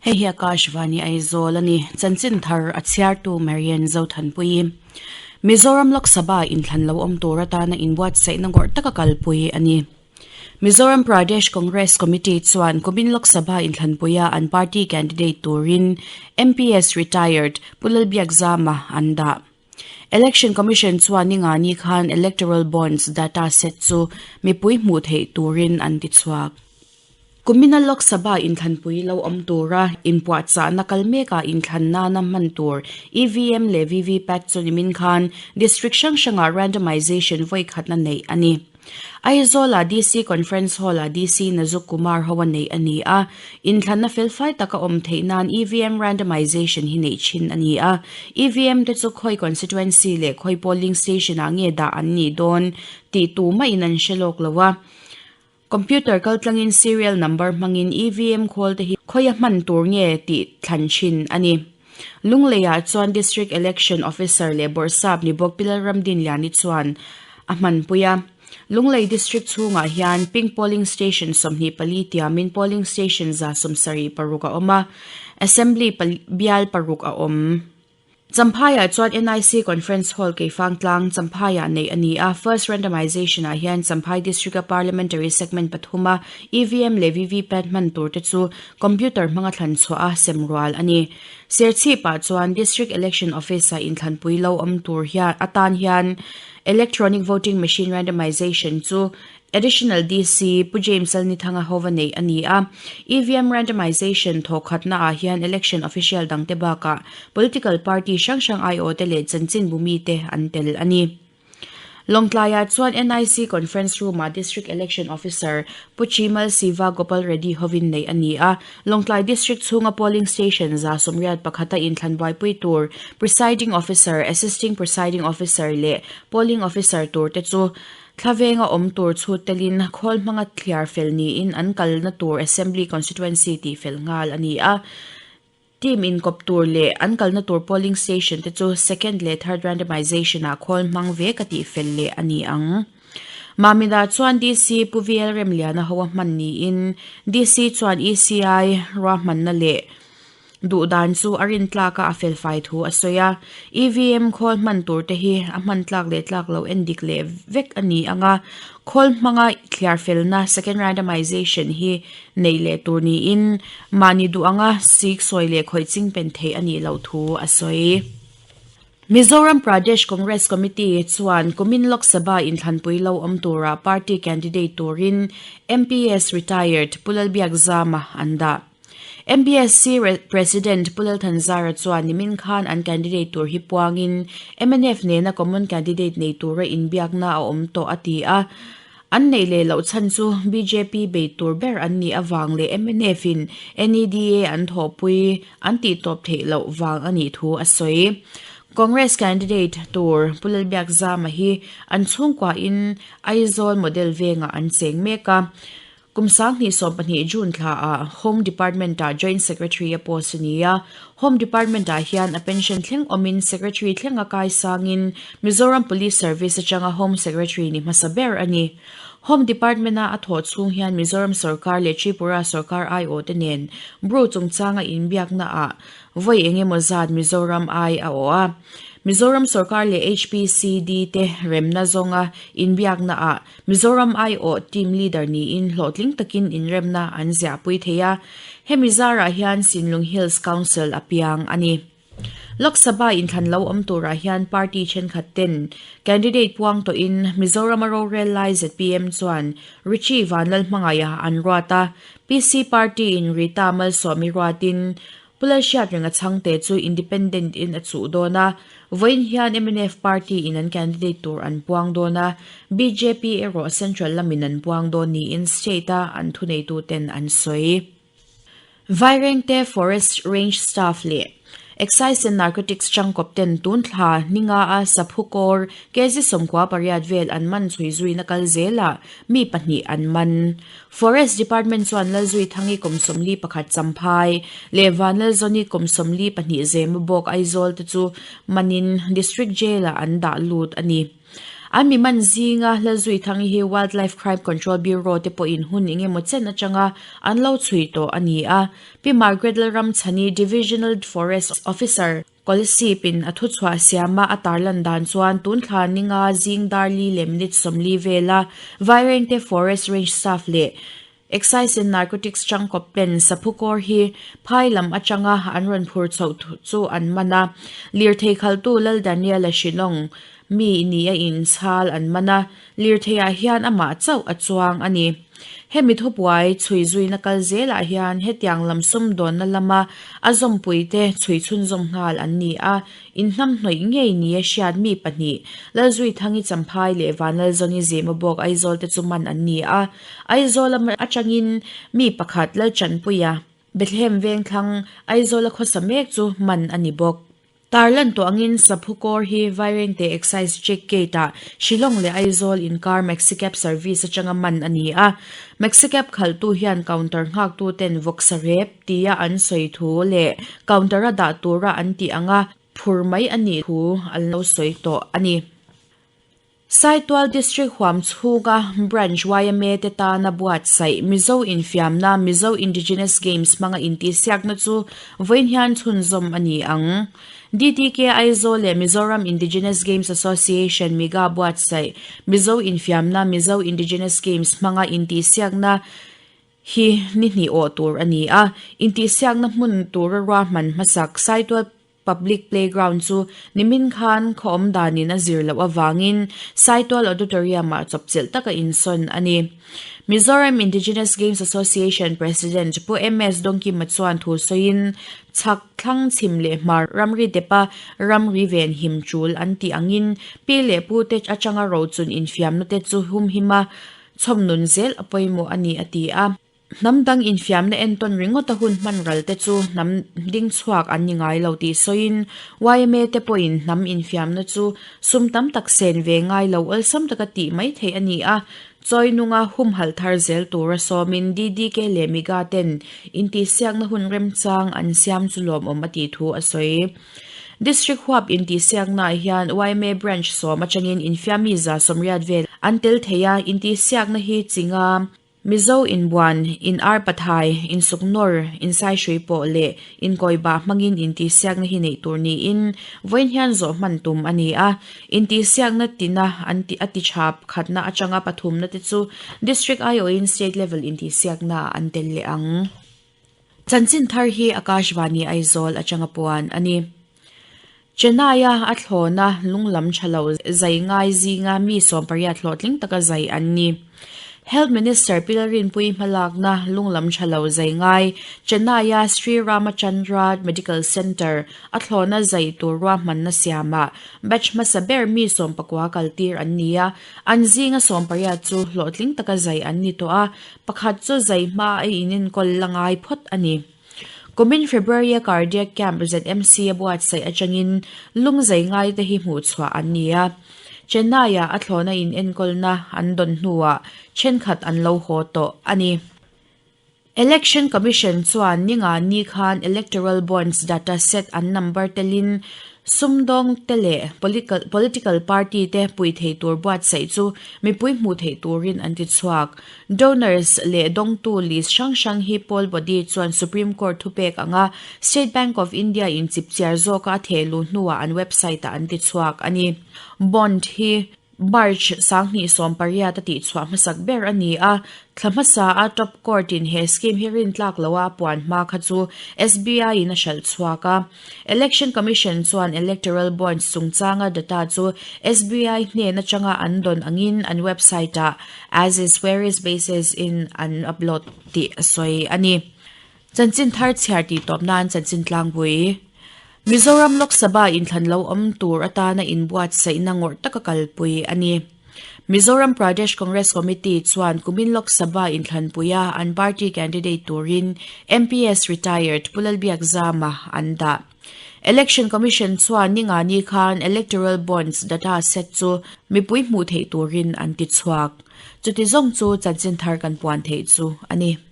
Hei hi Akashvani Aizawl a ni. Chanchin thar a chhiartu Marian Zothanpuii. Mizoram Lok Sabha inthlan lo awm tur atana inbuatsaihna ngawrh taka kalpui a ni. Mizoram Pradesh Congress Committee chuan kumin Lok Sabha inthlanpuia an party candidate turin MPS Retired Pu Lalbiakzama an dah. Election Commission chuan ningani khan Electoral Bonds data set chu mipui hmuh theih turin an tichhuak. Kumina Lok Sabha inthlanpui lo awm tura inpuahchahna kal mekah inthlan nana hman tur EVM leh VVPAT chu nimin khan District hrang hrangah randomisation vawi khatna neih a ni. Aizawla DC Conference Hall-ah DC Nazuk Kumar ho a neih a ni a, inthlanna felfai taka awm theih nan EVM randomisation hi neih thin a ni a. EVM te chu khawi constituency leh khawi polling station-ah nge dah an nih dawn tih tumah in an hre lawk lo a. Computer kaltlangin serial number hmangin EVM khawl te hi khawia hman tur nge tih thlan thin a ni. Lungleiah chuan District Election Officer leh Bawrhsap ni bawk Pi Lalramdinliani chuan a hmanpui a. Lunglei District chhungah hian Pink Polling Station 24 tiamin Polling Station 76 a awm a, Assembly bial paruk a awm. Champhaiah chuan NIC Conference Hall Keifangtlang, Champhaiah neih a ni a. First Randomisation ah hian Champhai District-a Parliamentary Segment pathuma EVM leh VVPAT hman tur te chu Computer hmanga thlan chhuah a sem rual a ni. Serchhip-ah chuan District Election Office-ah inthlanpui lo awm tur hian atan hian Electronic Voting Machine Randomisation chu Additional DC Pu James Lalnithanga hova neih a ni a. EVM randomisation thawhkhatna ah hian election official dangte bakah political party hrang hrang aiawhte leh chanchinbu mite an tel a ni. Lawngtlaiah chuan NIC Conference Room-ah District Election Officer Pu Chimal Siva Gopal Reddy hovin neih a ni a. Lawngtlai District chhunga polling station 181 a inthlan buaipui tur Presiding Officer, Assisting Presiding Officer leh Polling Officer turte chu Thla venga awm tur chhut telin khawl hmanga thliar fel niin an kalna tur Assembly Constituency tih fel nghal a ni a. Team inkawp tur leh an kalna tur polling station te chu second leh third randomisation ah khawl hmang ve ka tih fel leh a ni ang. Mamina chuan DC Pu VL Remliana ho a hman niin DC chuan ECI ruahmanna leh Duh dan chu a rin tlak a a fel fai thu a sawi a. EVM khawl hman tur te hi a hman tlak leh tlak lo en dik leh vek a ni ang a, khawl hmanga thliar felna, second randomization, hi neih leh tur niin mahni duh anga sik sawi leh khawih ching pen theih a nih loh thu a sawi. Mizoram Pradesh Congress Committee chuan kumin Lok Sabha inthlanpui lo awm tura party candidate turin MPS retired Pu Lalbiakzama an dah. MPSC President Pu Lalthanzara chuan nimin khan an candidate tur hi puangin mnf nena common candidate nei tura inbiakna a awm tawh a ti a. An neih leh loh chhan chu bjp bei tur ber an nih avang leh mnf in NEDA an thawhpui an tihtawp theih loh vang a nih thu a sawi. Congress candidate tur Pu Lalbiakzama hi an chhungkuain Aizawl model vengah an cheng mek a. Kum 2012 June thlaah Home Department-ah Joint Secretary a post a ni a. Home Department-ah hian a pension thleng awmin Secretary thleng a kai sangin Mizoram Police Service atanga Home Secretary ni hmasa ber a ni. Home Department-a a thawh chhung hian Mizoram sawrkar leh Tripura sawrkar aiawhte nen Bru chungchanga inbiaknaah vawi engemaw zat Mizoram ai a awh a. Mizoram sawrkar leh HPCD te remna zawnga inbiaknaah Mizoram aiawh team leader niin hlawhtling takin inremna an ziahpui thei a, hemi zarah hian Sinlung Hills Council a piang a ni. Lok Sabha inthlan lo awm turah hian party thenkhat ten candidate puang tawhin Mizorama rorel lai zpm chuan Richie Vanlalhmangaiha an ruat a, PC party-in Rita Malsawmi ruatin Pu Lalhriatrenga chhangte chu Independent in a chuh dawn a, vawiin hian mnf party in an candidate tur an puang dawn a, bjp erawh central lamin an puang dawn niin state a an thuneituten an sawi. Vairengte Forest Range Staff leh Excise and Narcotics changkawp ten tun thla ninga a Saphu kawr kg 18 vel an man chhui zuina kal zelah mi pahnih an man. Forest Department chuan Lalzuithangi kum 41 Champhai leh Vanlalzawni kum 42 Zemabawk Aizawl te chu manin District Jail-ah an dah lut a ni. An mi man zinga Lalzuithangi hi Wildlife Crime Control Bureau te pawhin hun eng emaw chen atanga an lo chhui tawh a ni a. Pi Margaret Lalramchhani, Divisional Forest Officer, Kolasib in a thuchhuah siama a tarlan dan chuan tun thla ninga zing dar li leh minute 40 vela Vairengte Forest Range Staff leh Excise and Narcotics changkawp ten saphu kawr hi phai lam atanga an rawn phur chhoh chu an man a. Lirthei khaltu Lal Daniel-a Shillong mi ni a inchhal an man a, lirtheiah hian amah chauh a chuang a ni. Hemi thubuai chhui zuina kal zelah hian hetiang lam sumdawnna lama a zawmpuite chhui chhunzawm nghal an ni a, inhnamhnawih ngei nia hriat mi pahnih, Lalzuithangi Champhai leh Vanlalzawni Zemabawk Aizawl te chu man an ni a. Aizawl atangin mi pakhat Lalchanpuia, Bethlehem Vengthlang, Aizawla khawsa mek chu man a ni bawk. Tarlan tawh angin Saphu Kawr hi Vairengte Excise Check Gate-ah Shillong leh Aizawl inkar Maxicab service atanga man a ni a. Maxicab khalhtu hian counter nghaktuten vawksa rep tia an sawi thu leh counter-a dah tura an tih anga phur mai a nih thu an lo sawi tawh a ni. Saitual District huam chhunga Branch yma te tana buatsaih Mizo infiamna Mizo Indigenous Games hmanga intihsiakna chu vawiin hian chhunzawm a ni ang. DTK Aizawl leh Mizoram Indigenous Games Association MIGA buatsaih Mizo infiamna Mizo Indigenous Games hmanga intihsiakna hi ni hnih awh tur a ni a. Intihsiakna hmun tura ruahman hmasak Saitual Public playground chu nimin khan khaw awm danin a zir loh avangin Saitual Auditorium-ah chawpchilh taka insawn a ni. Mizoram Indigenous Games Association President Pu MS Dawngkima chuan thu sawiin, Chhak thlang chhim leh hmar ramri depa ramri ven him tul an tih angin pi leh pute atanga rochun infiamna te chu humhim a chhawmnun zel a pawimawh a ni a ti a. Hnam dang infiamna entawn ringawta hun hman ral te chu hnam ding chhuak an ni ngai lo tih sawiin yma te pawhin hnam infiamna chu sum tam tak sen ve ngai lo awlsam taka tih mai theih a ni a, chawi nunga humhalh thar zel tura sawmin DDK leh MIGA ten intihsiakna hun remchang an siam chu lawmawm a tih thu a sawi. District huap intihsiaknaah hian yma branch sawm atangin infiammi 180 vel an tel thei a, intihsiakna hi chinga Mizo inbuan, in ar pathai, insuk nawr, insai hrui pawh leh inkawibah hmangin intihsiakna hi neih tur niin vawiin hian zawh hman tum a ni a. Intihsiakna tina an a ti tha khatna atanga pathumna te chu District aiawhin State Level intihsiaknaah an tel leh ang. Chanchin thar hi Akashvani Aizawl atanga puan a ni. Chennai-a a thlawna lunglam tha lo zai ngai zinga mi 80 hlawhtling taka zai an ni. Health Minister Pi Lalrinpuii hmalakna lunglam tha lo zai ngai Chennai-a Sri Ramachandra Medical Centre a thlawna zai tur ruahmanna siamah batch hmasa ber mi 19 kaltir an ni a, an zinga 18 chu hlawhtling taka zai an ni tawh a, pakhat chu zai hma a inenkawl la ngai phawt a ni. Kumin February-a Cardiac Camp ZMC a buatsaih atangin lung zai ngaite hi hmuhchhuah an ni a. Chennai-ah a thlawhna inenkawlna an dawn hnuah thenkhat an lo haw tawh a ni. Election Commission chuan ninga ni khan Electoral Bonds data set an number telin Sumdawng te leh political party te pui thei tur buatsaih chu mipui hmuh theih turin an ti chhuak. Donors leh dawngtu list hrang hrang hi poll body chuan Supreme Court thupek anga State Bank of India in chipchiar zawka a theh luh hnuah an website ah an ti chhuak a ni. Bond hi March 2018 a tihchhuah hmasak ber a ni a, thla hmasa a top court in he scheme hi rintlak loa a puan hma kha chu SBI in a hralh chhuak a. Election Commission chuan electoral bonds chungchanga data chu SBI hnen atanga an dawn angin an website ah as is where is basis in an upload tih a sawi a ni. Chanchin thar chhiar tih tawp nan chanchin tlangpui. Mizoram Lok Sabha inthlan lo awm tur atana inbuatsaihna ngawrh taka kalpui a ni. Mizoram Pradesh Congress Committee chuan kumin Lok Sabha inthlanpuia an party candidate turin MPS retired Pu Lalbiakzama an dah. Election Commission chuan ningani khan Electoral Bonds data set chu mipui hmuh theih turin an ti chhuak. Chuti zawng chu chanchin thar kan puan theih chu a ni.